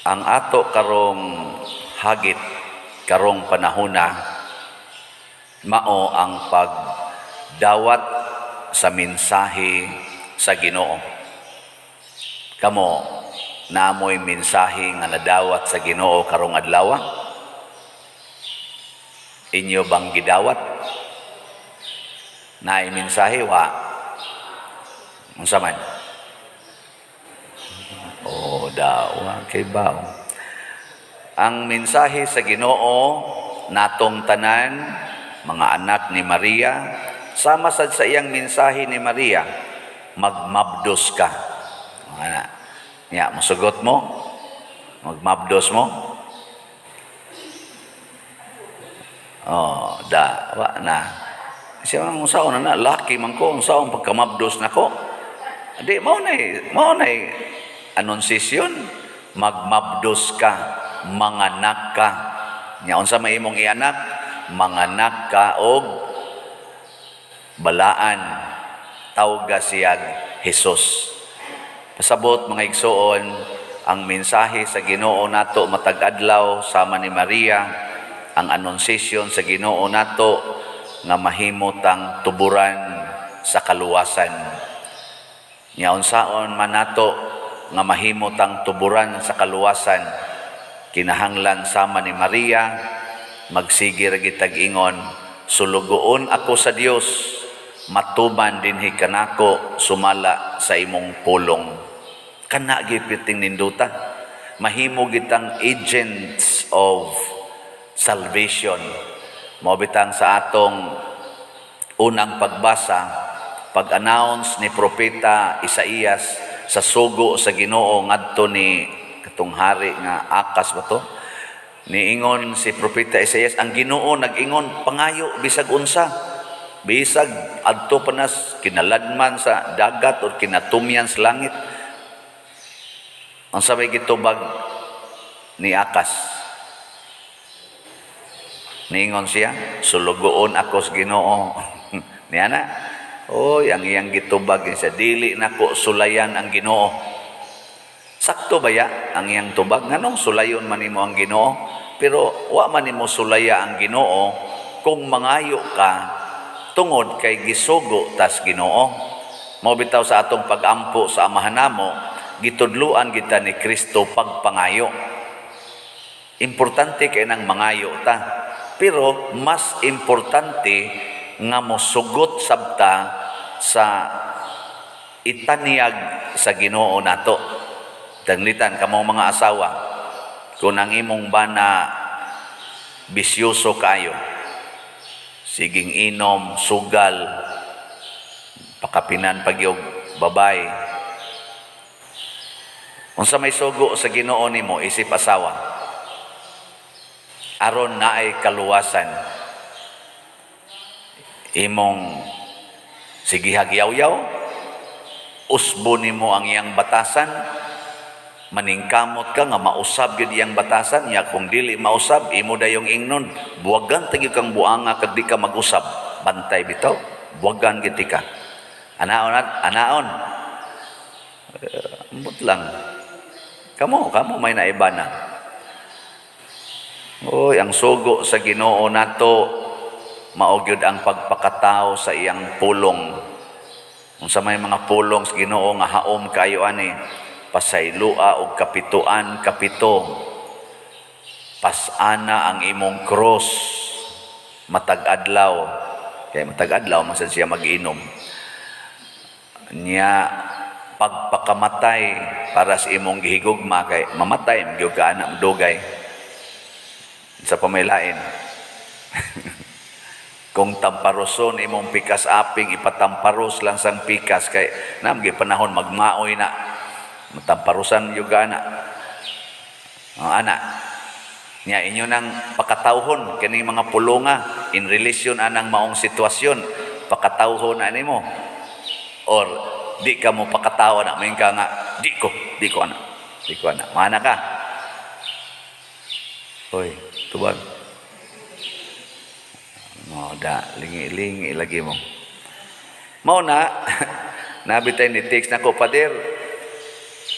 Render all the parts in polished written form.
Ang ato karong hagit karong panahona mao ang pagdawat sa mensahe sa Ginoo. Kamo, naa moy mensahe nga nadawat sa Ginoo karong adlaw? Inyo bang gidawat? Naay mensahe wa? Unsa man? Oh, dawa kay bao. Ang mensahe sa Ginoo natong tanan, mga anak ni Maria, sama sad sa iyang mensahe ni Maria, magmabdos ka. Ana. Nya, musugot mo? Magmabdos mo? Oh, da, wa na. Siya ang unsaon na na, laki man ko, unsaon pagkamabdos nako. Di, mao na annunciation. Magmabdos ka, manganak ka. Nya unsa may imong ianak? Manganak ka og balaan, tawga siyag Jesus. Pasabot, mga igsoon, ang mensahe sa Ginoo nato matag adlaw sama ni Maria, ang annunciation sa Ginoo nato nga mahimo tang tuburan sa kaluwasan. Nya unsaon man nato nga mahimo tang tuburan sa kaluwasan? Kinahanglan sama ni Maria, magsige ra gitag ingon, "Sulugoon ako sa Dios, matuman dinhi kanako sumala sa imong pulong." Kana gipiting ninduta. Mahimo gitang agents of salvation. Mao bitang sa atong unang pagbasa, pag-announce ni Propeta Isaías sa sugo sa Ginoo ngadto ni katong hari nga Akas ba to? Niingon si Propeta Isaías, ang Ginoo nag-ingon, "Pangayo bisag unsa. Bisag adto pa nas kinaladman sa dagat or kinatumyan sa langit." Ang sabay gitubag ni Akas? Niingon siya, "Sulugoon ako sa Ginoo." Niya na. Oy, ang iyang gitubag siya, "Dili nako sulayan ang Ginoo." Sakto ba ya ang iyang tubag? Nganong sulayon man nimo ang Ginoo? Pero wa man nimo sulaya ang Ginoo kung mangayo ka tungod kay gisugo tas Ginoo. Mao bitaw sa atong pagampo sa Amahan namo, gitudluan kita ni Kristo pagpangayo. Importante kay nang mangayo ta. Pero mas importante nga mosugot sabta sa itanyag sa Ginoo nato. Danglitan kamo mga asawa, kung ang imong bana bisyoso kayo, siging inom, sugal, pakapinan pagyog babay. Unsa may sugo sa Ginoo nimo isip asawa? Aron naay kaluwasan. Imong sigihag yaw-yaw, usbo nimo ang iyang batasan, maningkamot ka nga mausab gyud iyang batasan nya. Kung dili mausab, imo dayong ingnon, "Buwagan ta gyud kang buanga kag di ka mag-usab." Bantay bitaw, buwagan gyud ka. Anaon at anaon. Ambot lang. Kamo, kamo may naiba na. Oy, ang sugo sa Ginoo nato mao gyud ang pagpakatao sa iyang pulong. Unsa may mga pulong sa Ginoo nga haom kayo ani? Pasayloa og kapituan kapito. Pasana ang imong cross matag adlaw. Kay matag adlaw man sad siya mag-inom. Nya pagpakamatay para sa imong gihigugma kay mamatay man gyud ka ana dugay. Sa pamay lain. Kung tamparoson imong pikas aping, ipatamparos lang sang pikas kay nam panahon magmaoy na. Matamparosan gyud ka ana. Ang ana. Nya inyo nang pakatawhon kining mga pulunga in relation anang maong sitwasyon, pakatawhon ani mo or di ka mo pakatawa na may ka nga di ko ana, di ko ana, mana ka. Hoy, tubag mo da, lingi-lingi lagi mo. Mao na nabitay ni text nako, "Pader,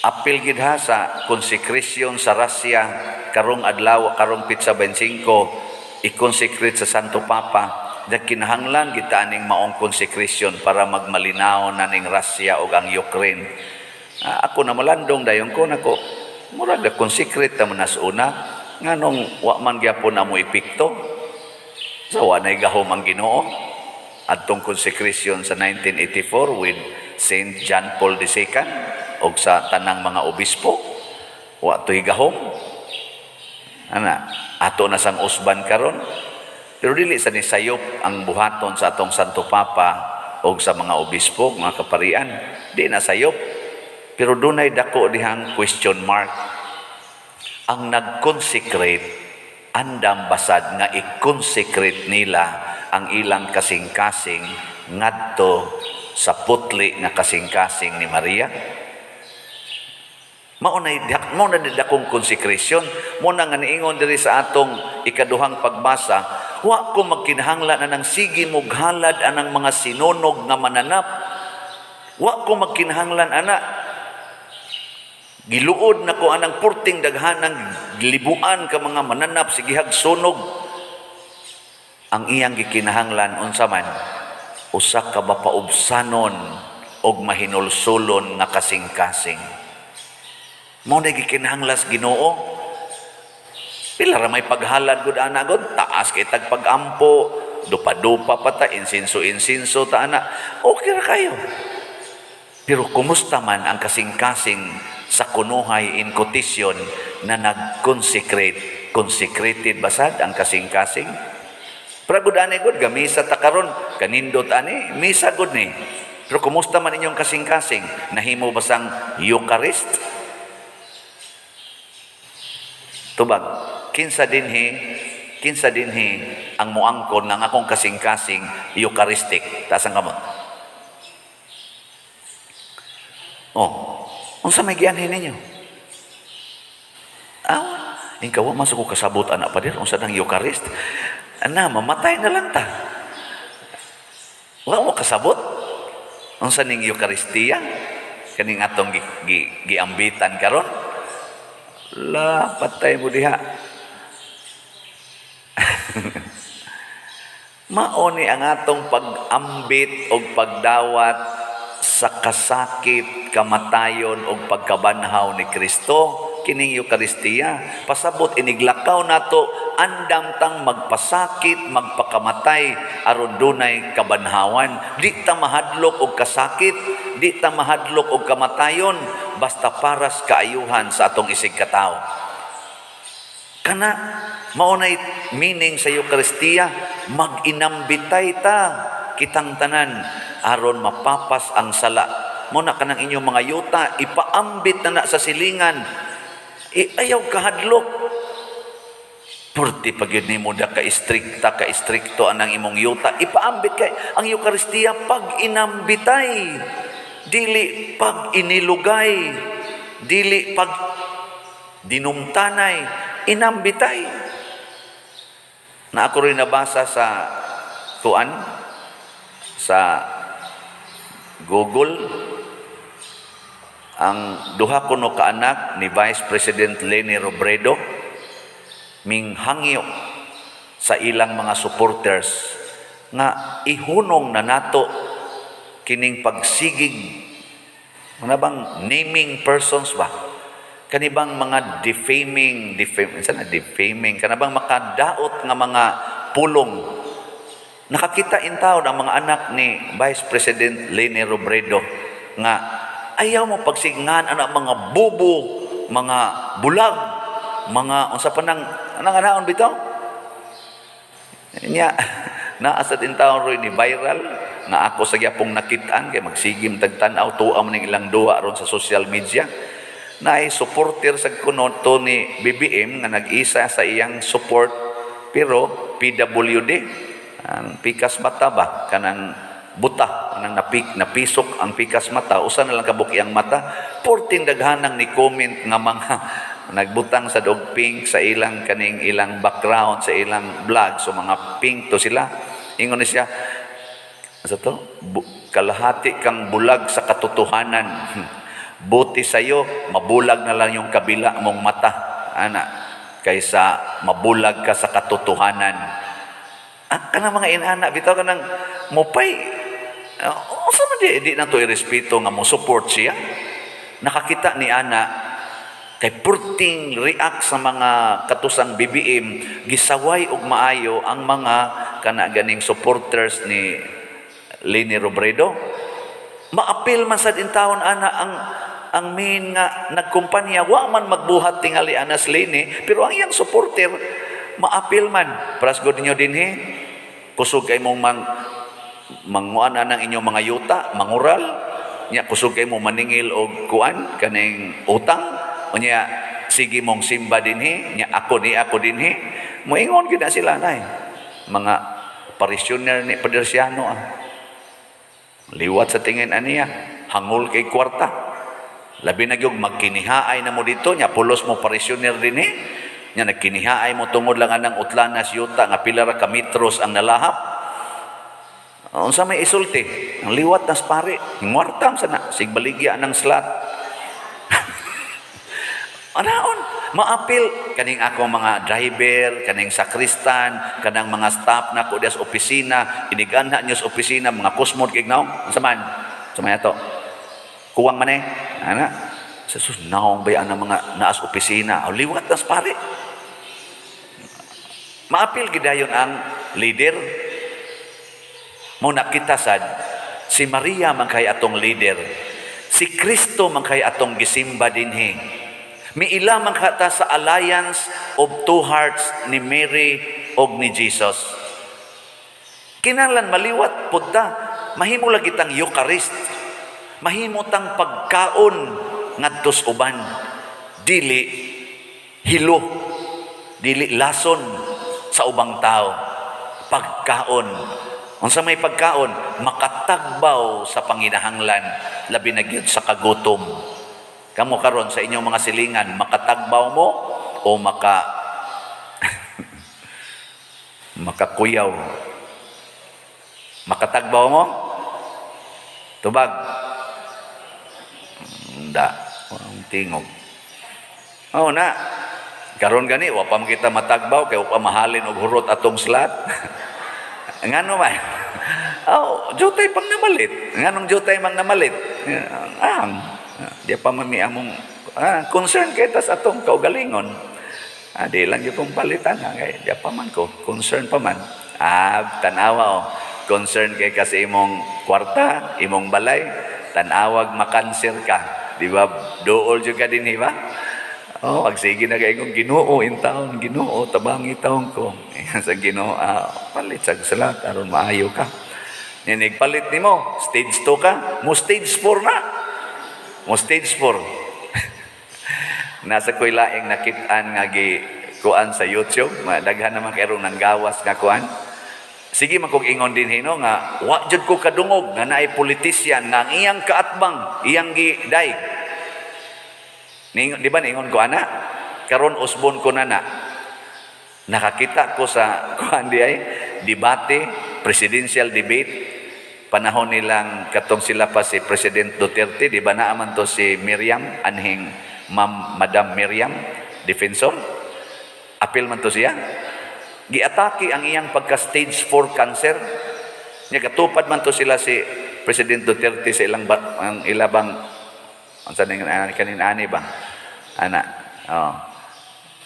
Apil gid ha sa consecration sa Russia karong adlaw, karong petsa 25, i-consecrate sa Santo Papa. Nagkinahanglan kita aning maong consecration para magmalinaw na ning Russia ug ang Ukraine. Ah, ako na malandong dayon ko nako. Murag na consecrate ta man sa una, nganong wa man gyapon na mo epekto? Sa wa nay gahom ang Ginoo adtong consecration sa 1984 with Saint John Paul II og sa tanang mga obispo, wa to'y gahom ana. Ato na sang usban karon, pero dili sa ni sayop ang buhaton sa atong Santo Papa og sa mga obispo, mga kaparian. Di na sayop, pero dunay dako dihang question mark. Ang nag-consecrate, andam basad nga i-consecrate nila ang ilang kasing-kasing ngadto sa putli nga kasing-kasing ni Maria? Mao na mao na dakong consecration. Mo na nga niingon diri sa atong ikaduhang pagbasa, wa ko magkinahanglan anang sige mog halad anang mga sinunog nga mananap. Wa ko magkinahanglan ana. Giluod na ko anang purting daghanang libuan ka mga mananap, sigihag sunog. Ang iyang gikinahanglan unsa man? Usa ka mapaubsanon og mahinulsulon nga kasing-kasing. Mao na gikinahanglan sa Ginoo. Pila ra may paghalad gud ana gud, taas kay tag pagampo, dupa-dupa pa ta, insinso-insinso ta ana. Okay ra kayo. Pero kumusta man ang kasing-kasing sa kunuhay in quotation na nag-consecrate? Consecrated basad ang kasing-kasing? Pero gud ani gud, gamisa ta karon, kanindot ani, misa gud ni. Pero kumusta man inyong kasing-kasing? Nahimo basang Eucharist? Tubag, kinsa dinhi ang muangkon nga ang akong kasing-kasing Eucharistic? Taas ang kamot. Oh, unsa may gianhin ninyo? Ah, ikaw wa man sa ko kasabot ana, pader, unsa nang Eucharist? Ana, mamatay na lang ta. Wa mo kasabot? Unsa ning Eucharistia? Kaning atong giambitan karon? La, patay mo diha. Mao ni ang atong pag-ambit og pagdawat sa kasakit, kamatayon og pagkabanhaw ni Kristo, kining Eucharistia. Pasabot iniglakaw nato, andam tang magpasakit, magpakamatay aron dunay kabanhawan. Di ta mahadlok og kasakit, di ta mahadlok og kamatayon, basta paras kaayuhan sa atong isig katawo. Kana mao nay meaning sa Eucharistia, mag-inambitay ta kitang tanan aron mapapas ang sala. Mo na kanang inyong mga yuta, ipaambit na na sa silingan. Ayaw kahadlok. Purti pag yun nimo da ka-istrikta, ka-istrikto anang imong yuta, ipaambit kay ang Eucharistia pag inambitay, dili pag inilugay, dili pag dinumtanay, inambitay. Na ako rin nabasa sa kuan, sa Google, ang duha kuno ka anak ni Vice President Leni Robredo minghangyo sa ilang mga supporters nga ihunong na nato kining pagsigig, mga bang naming persons ba, kanibang mga defaming, defame sana, defaming, kanabang makadaot nga mga pulong. Nakakita in taon ang mga anak ni Vice President Leni Robredo nga ayaw mo pagsigngan ana mga bubo, mga bulag, mga unsa pa nang anang anaon bitaw nya. Naa sa tin taon roy ni viral nga ako sa gyapong nakit-an kay magsigim tagtan-aw, tuwa man ning ilang duwa ron sa social media, na ay supporter sa kuno to ni BBM nga nag-isa sa iyang support, pero PWD, ang pikas mata ba, kanang buta, kanang napisok ang pikas mata, usa na lang kabuk iyang mata. Porting daghanang ni comment nga mga nagbutang sa dog pink sa ilang kaning ilang background sa ilang vlog, so mga pink to sila. Ingon ni siya sa to, kalahati kang bulag sa katotohanan. Buti sa'yo, mabulag na lang yung kabila mong mata, ana, kaysa mabulag ka sa katotohanan. Ah, kanang mga inana, bitaw kanang mupay, unsa man di na to irespeto nga mo support siya. Nakakita ni ana kay purting react sa mga katusang BBM, gisaway og maayo ang mga kana ganing supporters ni Leni Robredo. Maapil man sad intawon ana ang main nga nagkumpanya, wa man magbuhat tingali anas Leni, pero ang iyang supporter maapil man. Prasgod ninyo dinhi, kusog kay mong manguan ng inyong mga yuta, mangural, nya kusog kay mo maningil og kuan kaning utang, unya sige mong simba dinhi, nya ako ni ako dinhi, moingon gyud na sila nay. Mga parishioner ni Paderciano ah. Liwat sa tingin aniya, hangol kay kwarta. Labi na gyud magkinihaay na mo dito, nya pulos mo parishioner dinhi. Nya nagkinihaay mo tungod lang anang utlanas yuta nga pila ra ka metros ang nalahap. Unsa may isulti? Ang liwat nas pare, ngwartam sana sig baligya ng slot. Anaon, maapil kaning ako mga driver, kaning sakristan, kanang mga staff nako diya sa opisina, iniganha niyo sa opisina mga kusmod kay naong, unsa man? Unsa man ato? Kuwang man eh. Ana. Sa sus, naong ba ang mga naas opisina? O, liwat nas pare. Maapil gidayon ang leader. Muna kita sad, si Maria man kay atong leader. Si Kristo man kay atong gisimba dinhi. Miila man kata sa alliance of two hearts ni Mary og ni Jesus. Kinahanglan maliwat pud ta, mahimo lagi tang Eucharist. Mahimo tang pagkaon ngadto sa uban. Dili hilo, dili lason sa ubang tao. Pagkaon. Unsa may pagkaon, makatagbaw sa panginahanglan, labi na gyud sa kagutom. Kamo karon sa inyong mga silingan, makatagbaw mo o makakuyaw? Makatagbaw mo? Tubag. Hindi. Ang tingog. Oo na. Karon gani wa pa man kita matagbaw kay wa pa mahalin og hurot atong slot. Ngano man? Oh, jutay pang namalit. Nganong jutay mang namalit? Ang di pa man mi among concern kay tas atong kaugalingon. Ah, di lang gyud kong palitan ha, kay di pa man ko concern pa man. Ah, tanawa oh. Concern kay kasi imong kwarta, imong balay, tanawag makanser ka. Di ba? Duol jud ka dinhi ba? Oh, ag sige na kay kong Ginoo in town, Ginoo tabangi taon ko. Sa Ginoo, palit sa salat aron maayo ka. Ninig palit nimo, stage 2 ka, mo stage 4 na. Mo stage 4. Nasa ko'y laing nakit-an nga gi kuan sa YouTube, daghan naman kay nang gawas nga kuan. Sige man kog ingon din hino nga wa jud ko kadungog nga naay politician nga ang iyang kaatbang, iyang gidaig. Di ba niingon ko ana? Karon usbon ko na na. Nakakita ko sa kuan di ay debate, presidential debate, panahon nilang katong sila pa si President Duterte, di ba naa man to si Miriam, anhing Ma'am Madam Miriam Defensor? Apil man to siya. Giatake ang iyang pagka stage 4 cancer. Nya gatupad man to sila si President Duterte sa ilang ba, ang ilabang unsa ning ani kanin ani ba? Ana. Oh.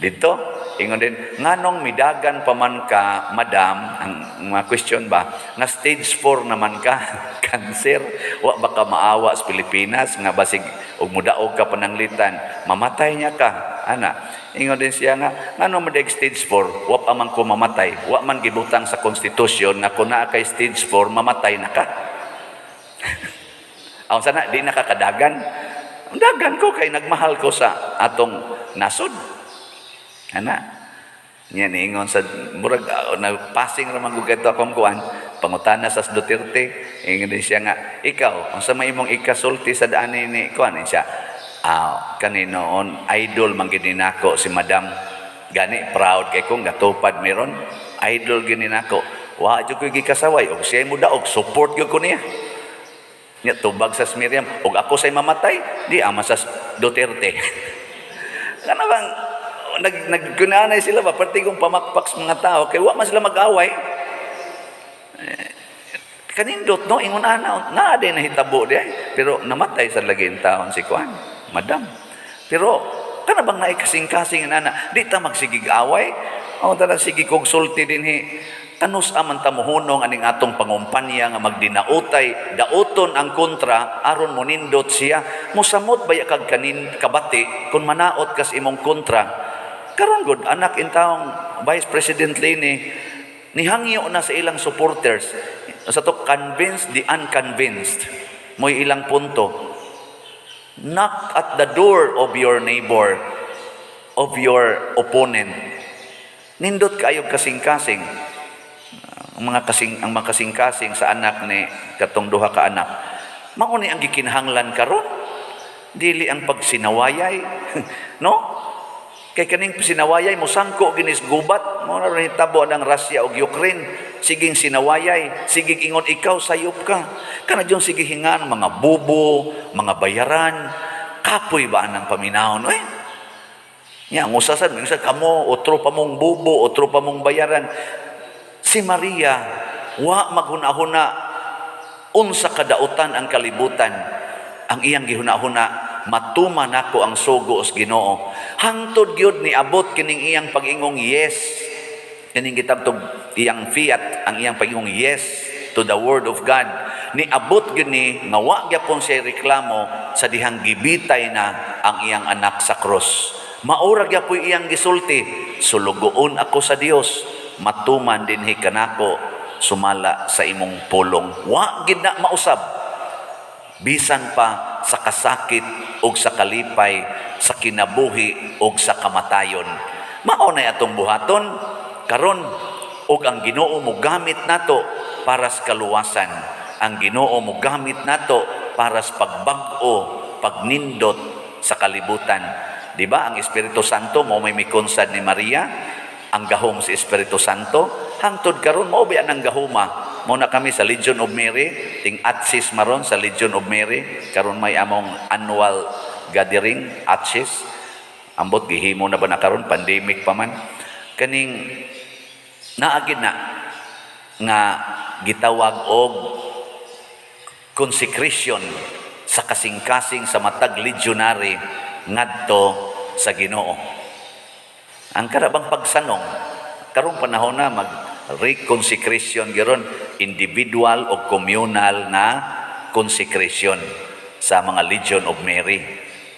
Dito, ingon din, nganong midagan pa man ka, madam, ang mga question ba, nga stage 4 naman ka, cancer, wa ba ka maawa sa Pilipinas, nga basig, og mudaog ka pananglitan, mamatay niya ka, ana. Ingon din siya nga, nganong madaig stage 4, wa pa man ko mamatay, wa man gibutang sa konstitusyon nga kung naa kay stage 4, mamatay na ka. Ang sana, di nakakadagan. Ang dagan ko kay nagmahal ko sa atong nasod. Ana. Nya niingon sa murag nagpassing ra man gud kadto akong kuan, pangutana sa Duterte, ingon din siya nga, ikaw, unsa may imong ikasulti sa daan ni kuan siya? Ah, kaninoon idol man gid nako si Madam. Gani proud kay kong gatupad meron idol gini nako. Wa jud ko gikasaway og siya mo daog, support gyud ko niya. Nya tubag sa Miriam, "Og ako say mamatay, di ama sa Duterte." Kana bang nagkunanay sila ba, parte kong pamakpak sa mga tao kay wa man sila mag-away. Eh, kanindot, no, ingon ana na din nahitabo di ay. Pero namatay sa lagi taon si kuan, madam. Pero kana bang naay kasing-kasing ana, di ta magsigig away. O tara, sige kog sulti dinhi. Kanus aman ta mohunong aning atong pangumpanya nga magdinautay, dauton ang kontra aron monindot siya? Mosamot baya kag kanin kabati kung manaot kas imong kontra? Karon gud, anak intawong Vice President Leni, nihangyo na sa ilang supporters sa to convince the unconvinced. Mo'y ilang punto: knock at the door of your neighbor, of your opponent. Nindot kaayo kasing-kasing ang mga kasing-kasing sa anak ni katong duha ka anak. Mao ni ang gikinahanglan karon, dili ang pagsinawayay, no? Kay kaning sinawayay mosangko ginis gubat. Mao na hitabo ang Russia ug Ukraine, siging sinawayay, siging ingon ikaw sayop ka, kana diyon sige hingan mga bubo, mga bayaran. Kapoy ba anang paminawon, eh? Nya ang usasan, minsan kamo, otro pa mong bubo, otro pa mong bayaran. Si Maria, wa maghuna-huna unsa kadautan ang kalibutan. Ang iyang gihuna-huna, matuman nako ang sugo sa Ginoo. Hangtod gyud niabot kining iyang pag-ingong yes. Kining gitabtog iyang fiat, ang iyang pag-ingong yes to the word of God. Niabot gyud ni nga wa gyapon siya reklamo sa dihang gibitay na ang iyang anak sa krus. Maura gyapoy iyang gisulti, "Sulugoon ako sa Dios, matuman dinhi kanako sumala sa imong pulong." Wa gid na mausab bisan pa sa kasakit ug sa kalipay, sa kinabuhi ug sa kamatayon. Mao na atong buhaton karon, ug ang Ginoo mo gamit nato para sa kaluwasan. Ang Ginoo mo gamit nato para sa pagbag-o, pagnindot sa kalibutan. Di ba ang Espiritu Santo mo may mikonsad ni Maria? Ang gahom si Espiritu Santo hangtod karon mao ba ang gahuma? Mo na kami sa Legion of Mary, ting atsis maron sa Legion of Mary karon may among annual gathering atsis. Ambot gihimo na ba na karon, pandemic pa man. Kaning naagid na nga gitawag og consecration sa kasing-kasing sa matag legionary ngadto sa Ginoo. Ang karabang pagsanong karong panahon na mag reconsecration giron, individual o communal na consecration sa mga Legion of Mary.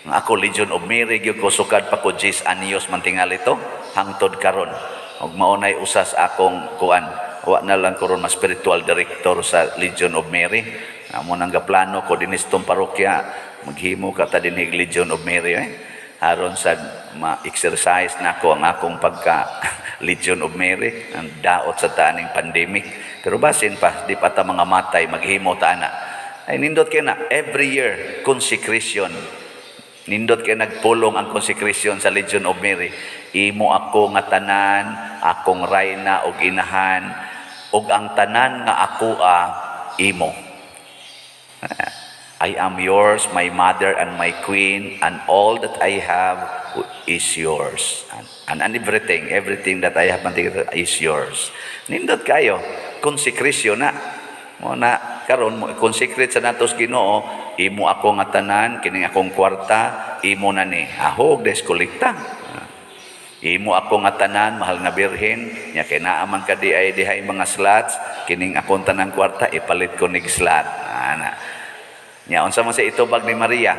Ang ako, Legion of Mary gyud ko sukad pa ko 10 anyos man tingali to hangtod karon. Ug mao nay usas akong kuan, wa na lang ko ron mas spiritual director sa Legion of Mary. Amo nang gaplano ko dinhi sa parokya, maghimo ka ta dinhi Legion of Mary, eh, aron sa ma-exercise nako ang akong pagka Legion of Mary ang daot sa taning pandemic. Pero basin pa di pa ta mga matay, maghimo ta ana. Ay nindot kay na every year consecration. Nindot kay nagpulong ang consecration sa Legion of Mary: "Imo ako nga tanan, akong rayna ug inahan, ug ang tanan nga ako a imo." "I am yours, my mother and my queen, and all that I have is yours." And everything, everything that I have is yours. Nindot kayo, consecration na. Mo na karon mo consecrate sa natos Ginoo, "Imo ako nga tanan, kining akong kwarta, imo na ni." Ahog des kolekta. "Imo ako nga tanan, mahal nga Birhen, nya kay naa man ka di ay dihay mga slots, kining akong tanang kwarta ipalit ko nig slot." Ana. Nya unsa man sa itubag ni Maria?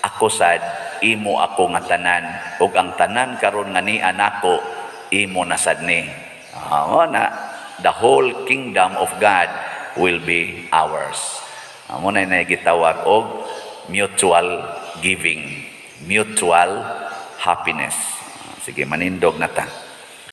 "Ako sad, imo ako nga tanan, ug ang tanan karon nga ni anako imo na sad ni." Ah, mo na the whole kingdom of God will be ours. Ah, mo na gitawag og mutual giving, mutual happiness. Sige, manindog na ta.